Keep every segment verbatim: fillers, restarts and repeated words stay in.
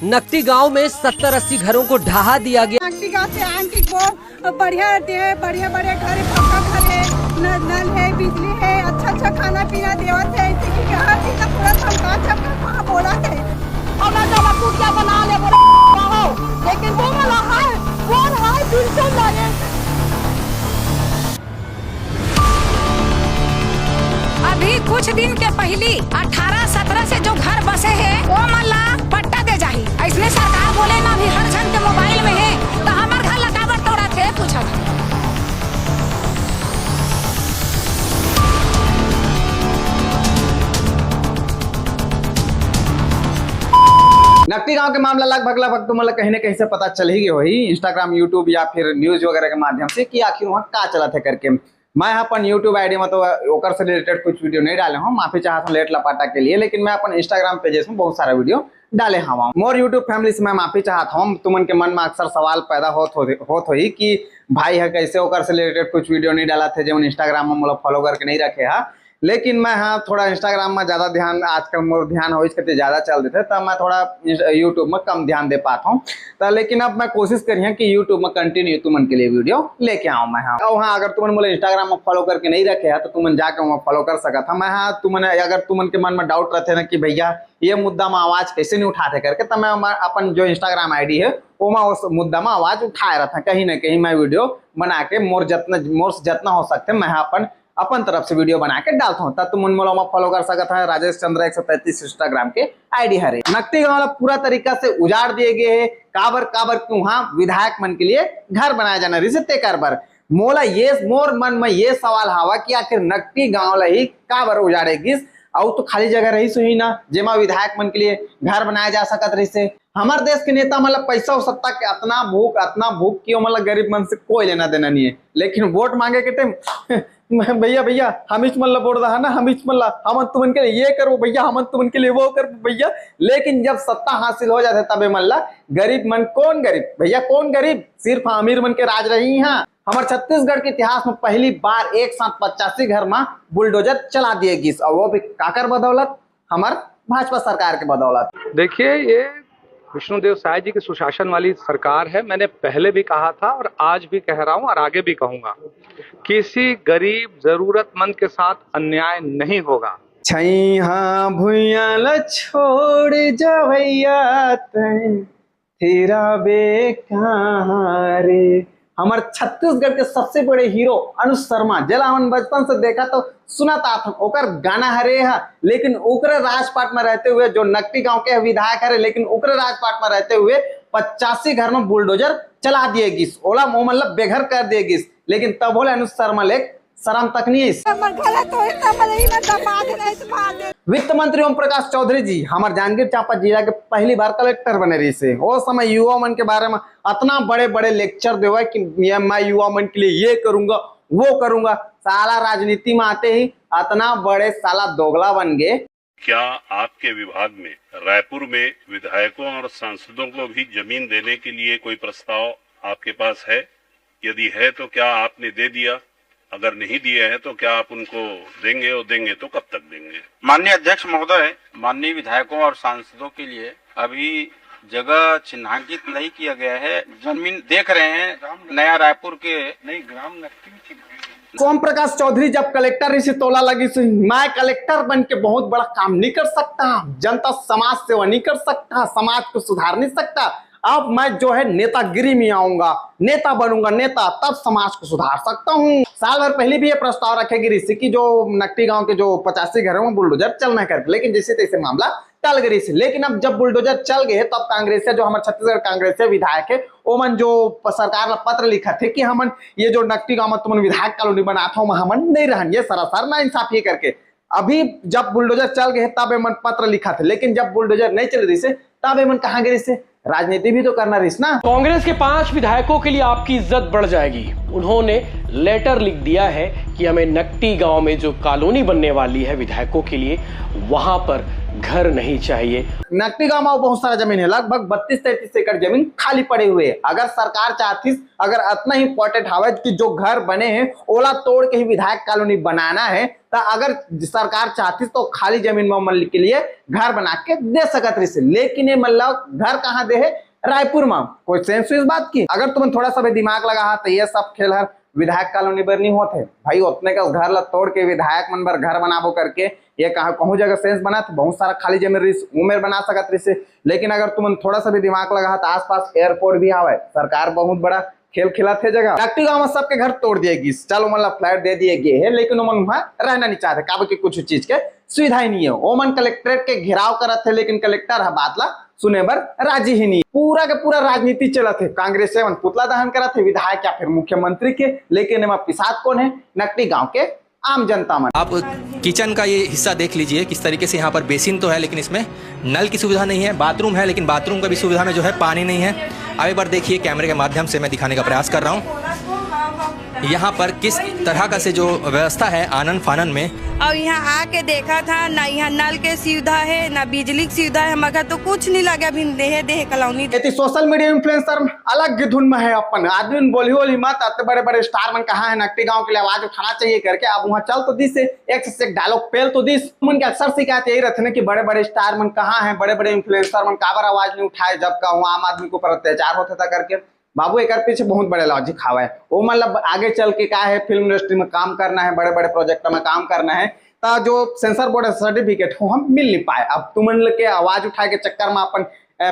नकटी गांव में सत्तर अस्सी घरों को ढहा दिया गया। नकटी गांव से आंटी को बढ़िया दे, बढ़िया बढ़िया घर है, पक्का घर है, न- नल है, बिजली है, अच्छा अच्छा खाना पीना देवत है। ऐसे कि हर चीज का पूरा सरकार सबका कहाँ बोला है। और ना ज्यादा कुटिया बना ले बोला हो, लेकिन वो वाला है, वो है बिल्कुल नहीं। अभी कुछ दिन के पहली अठारह सत्रह से जो घर बसे हे, वो मन ला पट्टा दे जाही। अइसने सरकार बोले ना, अभी हर झन के मोबाइल में हे, तो हमर घर ला काबर तोड़त हे, पूछत हे। नकटी गांव के मामला लगभग लगभग तुमन ला कहीं ना कहीं से पता चल ही गए होही, Instagram, YouTube या फिर news वगैरह के माध्यम से कि आखिर वहाँ का चलत है करके। मैं अपन YouTube ID में तो ओकर से रिलेटेड कुछ वीडियो नहीं डाले हूँ, माफी चाहत हूँ लेट लपाटा के लिए, लेकिन मैं अपन Instagram पेजेस में बहुत सारा वीडियो डाले हवा। मोर YouTube फैमिली से मैं माफी चाहत हूँ। तुमन के मन में अक्सर सवाल पैदा होत हो, होत होही कि भाई है कैसे ओकर से रिलेटेड कुछ वीडियो नहीं डालत हे, जेमन Instagram में मोला फॉलो करके नहीं रखे हा। लेकिन मैं हाँ थोड़ा Instagram में ज्यादा ध्यान, आजकल मोर ध्यान हो इसके ज्यादा चल देते, तब मैं थोड़ा YouTube में कम ध्यान दे पाता हूँ। तो लेकिन अब मैं कोशिश करिए कि YouTube में कंटिन्यू तुमन के लिए वीडियो लेके आऊँ मैं। हाँ, और हाँ, अगर तुमन मोला Instagram में फॉलो करके नहीं रखे है तो तुमन जाके वहाँ फॉलो कर सकत है। मैं हाँ, तुमन अगर तुमन के मन में डाउट रहते ना कि भैया ये मुद्दा में आवाज कैसे नहीं उठाते करके, तो मैं अपन जो Instagram ID है ओमा उस मुद्दा में आवाज उठाए रहता। कहीं ना कहीं मैं वीडियो बना के मोर जतना, मोर से जतना हो सकते मैं अपन अपन तरफ से वीडियो बना के डालता हूँ। तब तुम मोला फॉलो कर सकत है, राजेश चंद्र एक सौ तैंतीस Instagram के ID हरे। नकटी गांव ला पूरा तरीका से उजाड़ दिए गए है। काबर काबर कि वहाँ विधायक मन के लिए घर बनाया जाना रहिसे तेकर बर। मोला ये, मोर मन में ये सवाल हवा कि आखिर नकटी गांव ला ही काबर उजाड़े गिस? अउ तो खाली जगह रहिस होही ना, जेमा विधायक मन के लिए घर बनाया जा सकत रहिसे। हमर देश के नेता मन ला पैसा और सत्ता के अतना भूख, अतना भूख कि ओमन ला गरीब मन से कोई लेना देना नहीं है। लेकिन वोट मांगे के टाइम भैया भैया हमीच मन ला वोट दहा ना, हमीच मन ला, हमन तुमन के लिए ये करबो भैया, हमन तुमन के लिए वो करबो भैया। लेकिन जब सत्ता हासिल हो जाथे तबे मन ला गरीब मन, कौन गरीब भैया, कौन गरीब? सिर्फ अमीर मन के राज रही। हाँ, हमर छत्तीसगढ़ के इतिहास में पहली बार एक साथ पचासी घर में बुलडोजर चला दिए गिस, और वो भी काकर बदौलत? हमर भाजपा सरकार के बदौलत। देखिए, ये विष्णुदेव साय जी के सुशासन वाली सरकार है। मैंने पहले भी कहा था और आज भी कह रहा हूँ और आगे भी कहूंगा, किसी गरीब जरूरतमंद के साथ अन्याय नहीं होगा। छैहा भुइया ल छोड़ जवैया तैं, तेरा बे कहाँ रे। हमर छत्तीसगढ़ के सबसे बड़े हीरो अनुज शर्मा, जेला हमन बचपन से देखा तो सुनत आथन, ओकर गाना हरे हा। लेकिन ओकरे राजपाट में रहते हुए, जो नकटी गांव के विधायक हरे, लेकिन ओकरे राजपाट में रहते हुए पचासी घर में बुलडोजर चला दिए गिस, ओला ओमन ला बेघर कर दिए गिस। लेकिन तब होले अनुज शर्मा ले शर्म तक नहीं आइस। हमर गलत होई त हमर ई ना दबा दे, नहीं तो मार दे। वित्त मंत्री ओम प्रकाश चौधरी जी हमर जांजगीर चांपा जिला के पहली बार कलेक्टर बने रहिसे। ओ समय युवा मन के बारे में अतना बड़े बड़े लेक्चर देवे कि ये मैं युवा मन के लिए ये करूंगा, वो करूंगा। साला राजनीति में आते ही अतना बड़े साला दोगला बन गए। क्या आपके विभाग में रायपुर में विधायकों और सांसदों को भी जमीन देने के लिए कोई प्रस्ताव आपके पास है? यदि है तो क्या आपने दे दिया? अगर नहीं दिया है तो क्या आप उनको देंगे, और देंगे तो कब तक देंगे? माननीय अध्यक्ष महोदय, माननीय विधायकों और सांसदों के लिए अभी जगह चिन्हांकित नहीं किया गया है। जमीन देख रहे हैं नया रायपुर के। नहीं, ग्राम नक्टी में चिन्हांकित। ओम प्रकाश चौधरी जब कलेक्टर रहिसे तोला लगिस मैं कलेक्टर बन के बहुत बड़ा काम नहीं कर सकता, जनता समाज सेवा नहीं कर सकता, समाज को सुधार नहीं सकता। अब मैं जो है नेतागिरी में आऊंगा, नेता बनूंगा नेता, तब समाज को सुधार सकता हूँ। साल भर पहले भी ये प्रस्ताव रखे गिस कि जो नकटी गांव के जो पचासी घर है वो बुलडोजर चलना है करके, लेकिन जैसे तैसे मामला टल गिस। लेकिन अब जब बुलडोजर चल गए तब कांग्रेस से जो हमर छत्तीसगढ़ कांग्रेस से विधायक है ओमन जो प-, सरकार ला पत्र लिखत हे कि हमन ये जो नकटी गांव में तुमन विधायक कॉलोनी बनात हो, ओमा हमन नहीं रहन, ये सरासर नाइंसाफी करके। अभी जब बुलडोजर चल गए तब एमन पत्र लिखत हे, लेकिन जब बुलडोजर नहीं चल रहिसे तब एमन कहाँ गिस हे? राजनीति भी तो करना रहिस ना। कांग्रेस के पांच विधायकों के लिए आपकी इज्जत बढ़ जाएगी। उन्होंने लेटर लिख दिया है कि हमें नकटी गांव में जो कॉलोनी बनने वाली है विधायकों के लिए, वहां पर घर नहीं चाहिए। नकटी गांव में बहुत सारा जमीन है, लगभग बत्तीस तैंतीस एकड़ जमीन खाली पड़े हुए है। अगर सरकार चाहतिस, अगर अतना ही इंपॉर्टेंट हावय कि जो घर बने हैं ओला तोड़ के ही विधायक कॉलोनी बनाना है, तो अगर सरकार चाहतिस तो खाली जमीन में मन के लिए घर बना के दे सकत रहिस। लेकिन ये मन ला घर कहाँ दे है? रायपुर में। कोई सेंस इस बात की? अगर तुमन थोड़ा सा भी दिमाग लगा हा तो ये सब खेल हर विधायक कॉलोनी बर नहीं होते भाई। उतने का घर ला तोड़ के विधायक मन बर घर बनाबो करके ये कहा कहूँ जगह सेंस बना था? बहुत सारा खाली जमीन रहिस, उमेर बना सकत रहिस। लेकिन अगर तुमन थोड़ा सा भी दिमाग लगा हा तो आसपास एयरपोर्ट भी आवे, सरकार बहुत बड़ा खेल खिलात हे जगह। नकटी गांव में सबके घर तोड़ दिए गिस, चलो मन ला फ्लैट दे दिए गए है, लेकिन ओमन वहां रहना नहीं चाहते, काबर कि कुछ चीज के सुविधा ही नहीं है। ओमन कलेक्ट्रेट के घेराव करत है, लेकिन कलेक्टर ह बात ला सुने बर राजी ही नहीं। पूरा के पूरा राजनीति चलत है, कांग्रेस मन पुतला दहन करत है विधायक या फिर मुख्यमंत्री के, लेकिन एमा पिसात कौन है? नकटी गांव के आम जनता मन। आप किचन का ये हिस्सा देख लीजिए, किस तरीके से यहाँ पर बेसिन तो है, लेकिन इसमें नल की सुविधा नहीं है। बाथरूम है, लेकिन बाथरूम का भी सुविधा में जो है पानी नहीं है। अब एक बार देखिए, कैमरे के माध्यम से मैं दिखाने का प्रयास कर रहा हूँ यहाँ पर किस तरह का से जो व्यवस्था है आनन फानन में। और यहाँ आके देखा था ना, यहाँ नल के सुविधा है ना बिजली की सुविधा है, मगर तो कुछ नहीं लगे अभी देहे देहे कॉलोनी। एती सोशल मीडिया इन्फ्लुएंसर अलग ही धुन में है, अपन आदमी बोली बोली मत, अतने बड़े बड़े स्टार मन कहाँ है, नकटी गांव के लिए आवाज उठाना चाहिए करके। अब वहाँ चल तो दिस, एक से एक डायलॉग पेल तो दिस। मन के अक्सर शिकायत यही रहते ना कि बड़े बड़े स्टार मन कहाँ हैं, बड़े बड़े इन्फ्लुएंसर मन काबर आवाज नहीं उठाए, जब का वहाँ आम आदमी के ऊपर अत्याचार होता था करके। बाबू, एकर पीछे बहुत बड़े लॉजिक हावय। ओ मतलब आगे चल के का है, फिल्म इंडस्ट्री में काम करना है, बड़े बड़े प्रोजेक्ट में काम करना है, तो जो सेंसर बोर्ड सर्टिफिकेट हो हम मिल नहीं पाए। अब तुमन के आवाज उठाए के चक्कर में अपन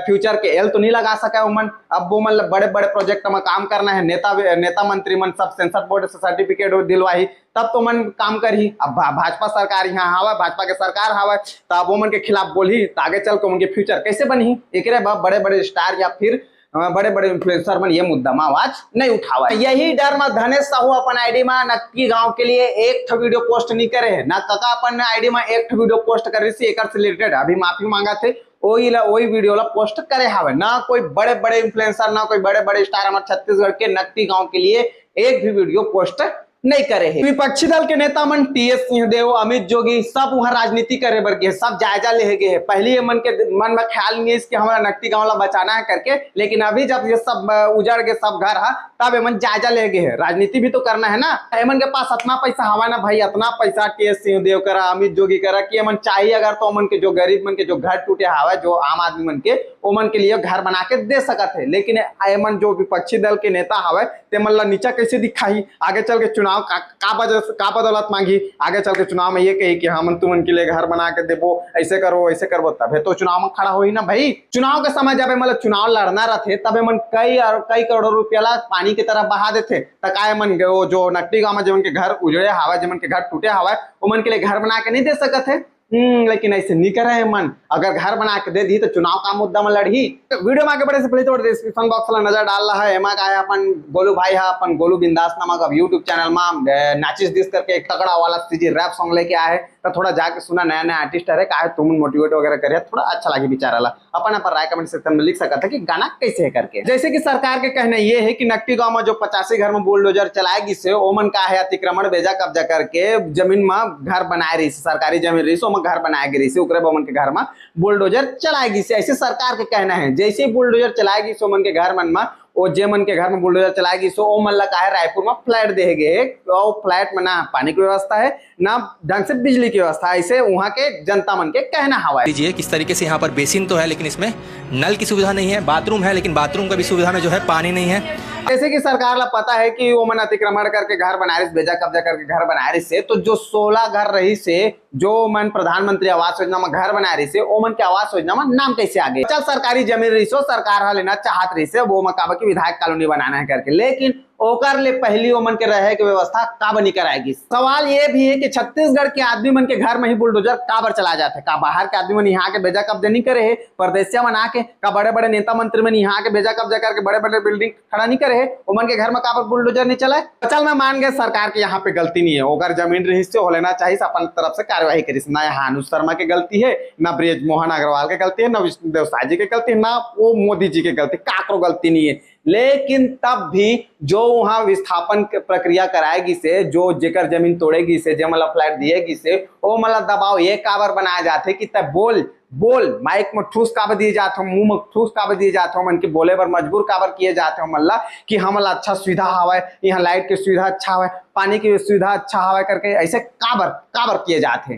फ्यूचर के एल तो नहीं लगा सके ओमन। अब वो मतलब बड़े बड़े प्रोजेक्ट में काम करना है, नेता नेता मंत्री मन सब सेंसर बोर्ड से सर्टिफिकेट दिलवाही, तब तो मन काम करही। अब भा- भाजपा सरकार यहाँ हावय, भाजपा के सरकार हावय, तो अब ओमन के खिलाफ बोलही तो आगे चल के ओमन के फ्यूचर कैसे बनही? एकरे बर बड़े बड़े स्टार या फिर अ, बड़े बड़े इन्फ्लुएंसर मन ये मुद्दा में आवाज नहीं उठावय। यही डर में धनेश साहू अपन आईडी में नकटी गांव के लिए एक ठो वीडियो पोस्ट नहीं करे है, ना कका अपन आईडी में एक ठो वीडियो पोस्ट करे से एकर से रिलेटेड अभी माफी मांगा थे, वही ला वही वीडियो ला पोस्ट करे हावे। ना कोई बड़े बड़े इन्फ्लुएंसर, ना कोई बड़े बड़े स्टार हमारे छत्तीसगढ़ के नकटी गांव के लिए एक भी वीडियो पोस्ट नहीं करे है। विपक्षी दल के नेता मन टीएस सिंहदेव, अमित जोगी सब वहां राजनीति करे बर गे, सब जायजा लेहे गे है। पहली ये मन के मन में ख्याल नहीं है कि हमारा नकटी गांव ला बचाना है करके, लेकिन अभी जब ये सब अ, उजड़ के सब घर है, तब एमन जायजा ले गे है। राजनीति भी तो करना है ना। एमन के पास इतना पैसा हवा ना भाई, इतना पैसा टीएस सिंहदेव करा, अमित जोगी करा कि एमन चाहिए अगर तो ओमन के जो गरीब मन के जो घर टूटे हवा, जो आम आदमी मन के, ओमन के लिए घर बना के दे सकत है। लेकिन एमन जो विपक्षी दल के नेता हवे, ते मन ला नीचा कैसे दिखाही? आगे चल के चुनाव का, का बदल, का बदौलत मांगी? आगे चल के चुनाव में ये कही कि हमन तुमन के लिए घर बना के देबो, ऐसे करो, ऐसे करबो, तबे तो चुनाव में खड़ा होही ना भाई। चुनाव के समय जब एमन ला चुनाव लड़ना रहथे, तब एमन कई और कई करोड़ रुपया ला पानी की तरह बहा देथे। त का एमन के वो जो नकटी गांव में जेमन के घर उजड़े हवा, जेमन के घर टूटे हवा, ओमन के लिए घर बना के नहीं दे सकत है? हम्म, लेकिन ऐसे नहीं करे एमन। अगर घर बना के दे दी तो चुनाव का मुद्दा में लड़ही। तो वीडियो में आगे बढ़े से पहले तो डिस्क्रिप्शन बॉक्स ला नजर डाल रहा है, एमा का है अपन गोलू भाई है, अपन गोलू बिंदास नामक अब यूट्यूब चैनल में अ, नाचिस दिस करके एक तगड़ा वाला सीजी रैप सॉन्ग लेके आए है। तो थोड़ा जाके सुना, नया नया आर्टिस्ट है, का है तुम मोटिवेट वगैरह करे, थोड़ा अच्छा लगे बेचारा ला। अपन अपन राय कमेंट सेक्शन में लिख सकत है कि गाना कैसे है करके। जैसे कि सरकार के कहना ये है कि नकटी गांव में जो पचासी घर में बुलडोजर चलाए गिस हे, ओमन का है अतिक्रमण बेजा कब्जा करके जमीन में घर बनाए रहिस, सरकारी जमीन रहिस, ओमन घर बनाए गे रहिस, ओकरे बर ओमन के घर में बुलडोजर चलाए गिस हे, ऐसे सरकार के कहना है। जैसे ही बुलडोजर चलाए गिस हे ओमन के घर मन में, ओ जे मन के घर में बुलडोजर चलाए गिस हे, ओमन ला का है रायपुर में फ्लैट देहे गे हे, और फ्लैट में ना पानी की व्यवस्था है, ना ढंग से बिजली की व्यवस्था, ऐसे वहाँ के जनता मन के कहना हवा है। लीजिए किस तरीके से यहाँ पर बेसिन तो है, लेकिन इसमें नल की सुविधा नहीं है, बाथरूम है, लेकिन बाथरूम का भी सुविधा में जो है पानी नहीं है। जैसे कि सरकार ला पता है कि ओमन अतिक्रमण करके घर बनाए रहिस, बेजा कब्जा करके घर बनाए रहिस हे, तो जो सोलह घर रहिस हे, जो मन प्रधानमंत्री आवास योजना में घर बनाए रहिस हे, ओमन के आवास योजना में नाम कैसे आ गे? चल, सरकारी जमीन रहिस हे, सरकार हा लेना चाहत रहिस हे, वो में काबर कि विधायक कॉलोनी बनाना है करके, लेकिन ओकर ले पहली ओमन के रहे के व्यवस्था काबर नहीं कराए गिस? सवाल ये भी है कि छत्तीसगढ़ के आदमी मन के घर में ही बुलडोजर काबर चला जाथे? का बाहर के आदमी मन यहाँ के बेजा कब्जा नहीं करे है, परदेसिया मन आके? का बड़े बड़े नेता मंत्री मन यहाँ के बेजा कब्जा करके बड़े बड़े बिल्डिंग खड़ा नहीं करे है? ओमन के घर में काबर बुलडोजर नहीं चलाए? चल, मैं मान गए सरकार के यहाँ पे गलती नहीं है, ओकर जमीन रहिस हे, ओ लेना चाहिस, अपन तरफ से कार्यवाही करिस। ना यहाँ अनुज शर्मा के गलती है, ना ब्रज मोहन अग्रवाल के गलती है, ना विष्णुदेव साय जी के गलती है, ना वो मोदी जी के गलती, काकरो गलती नहीं है। लेकिन तब भी जो वहां विस्थापन के प्रक्रिया कराए गिस हे, जो जेकर जमीन तोड़े गिस हे, जेमन ला फ्लैट दिए गिस हे, ओ मन ला दबाव ये काबर बनाया जाथे कि तै बोल, बोल, माइक में ठूस काबर दिए जात हो, मुंह में ठूस काबर दिए जात हो, मन के बोले बर मजबूर काबर किए जात हो, मन ला कि हमन ला अच्छा सुविधा हवय, यहाँ लाइट के सुविधा अच्छा हवय, पानी के सुविधा अच्छा हवय करके ऐसे काबर, काबर किए जात हे?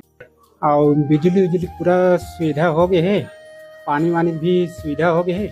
अउ बिजली उजली पूरा सुविधा हो गए हे, पानी वानी भी सुविधा हो गए हे,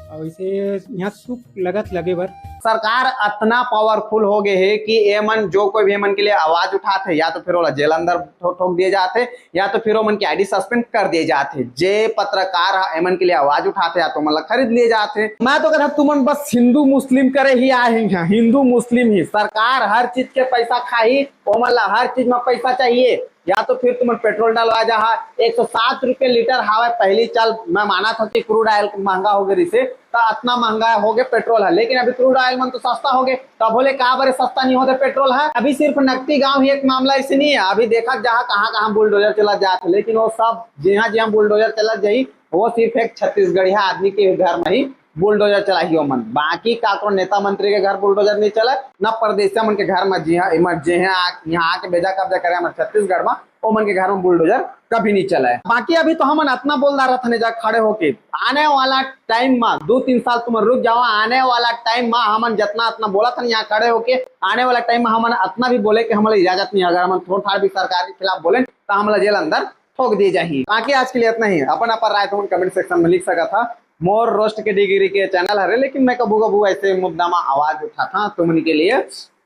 अउ इसे यहाँ सुख लगत लगे बर। सरकार अतना पावरफुल हो गए हे कि एमन जो कोई भी एमन के लिए आवाज उठात हे, या तो फिर ओला जेल अंदर ठो-, ठोक दिए जात हे, या तो फिर ओमन के आईडी सस्पेंड कर दिए जात हे। जे पत्रकार ह एमन के लिए आवाज उठात हे, या तो ओमन ला खरीद लिए जात हे। मैं तो कहत हंव, तुमन बस हिंदू मुस्लिम करे ही आए हे, हिंदू मुस्लिम ही। सरकार हर चीज के पैसा खाही, ओमन ला हर चीज में पैसा चाहिए। या तो फिर तुमन पेट्रोल डलवा जा हा, एक सौ सात रुपये लीटर हावय पहली। चल, मैं मानत हंव कि क्रूड ऑयल महंगा हो गए रिसे, त अतना महंगा हो गए पेट्रोल है, लेकिन अभी क्रूड ऑयल मन तो सस्ता हो गए, तभो ले का बरे सस्ता नहीं होते पेट्रोल है। अभी सिर्फ नकटी गांव ही एक मामला ऐसे नहीं है, अभी देखा जहाँ कहाँ कहाँ बुलडोजर चला जात है, लेकिन वो सब जहाँ जहाँ बुलडोजर चला जाही, वो सिर्फ एक छत्तीसगढ़िया आदमी के घर में ही बुलडोजर चलाही ओमन। बाकी काकरो नेता मंत्री के घर बुलडोजर नहीं चला, न परदेसिया मन के घर में जिहां, एमन जेहां आ-, यहाँ आके बेजा कब्जा करे हमर छत्तीसगढ़ में, ओमन के घर में बुलडोजर कभी नहीं चला है। बाकी अभी तो हमन अतना बोल डारत हन जा खड़े होके, आने वाला टाइम में दो तीन साल तुम रुक जाओ, आने वाला टाइम में हमन जितना अतना बोलत हन यहाँ खड़े होके, आने वाला टाइम में हमन अतना भी बोले कि हमला इजाजत नहीं है। अगर हमन थोड़ा भी सरकार के खिलाफ बोले तो हमला जेल अंदर ठोक दिए जाही। बाकी आज के लिए इतना ही। अपन अपन राय तुमन कमेंट सेक्शन में लिख सकत हा। मोर रोस्ट के डिग्री के चैनल हरे, लेकिन मैं कभू कभू ऐसे मुद्दा में आवाज उठात हंव तुमन के लिए।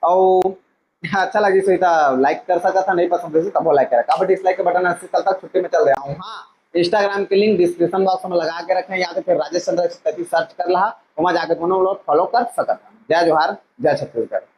और अच्छा लगिस होही त लाइक कर सकत हा, नहीं पसंद होही तभो लाइक करे, काबर डिसलाइक के बटन ऐसे चलता छुट्टी में चल रहा हूँ। हाँ, इंस्टाग्राम के लिंक डिस्क्रिप्शन बॉक्स में लगा के रखे, या तो फिर राजेश चंद्र सती सर्च कर ला, वहां जाके तुमन लोग फॉलो कर सकत हा। जय जोहार, जय छत्तीसगढ़।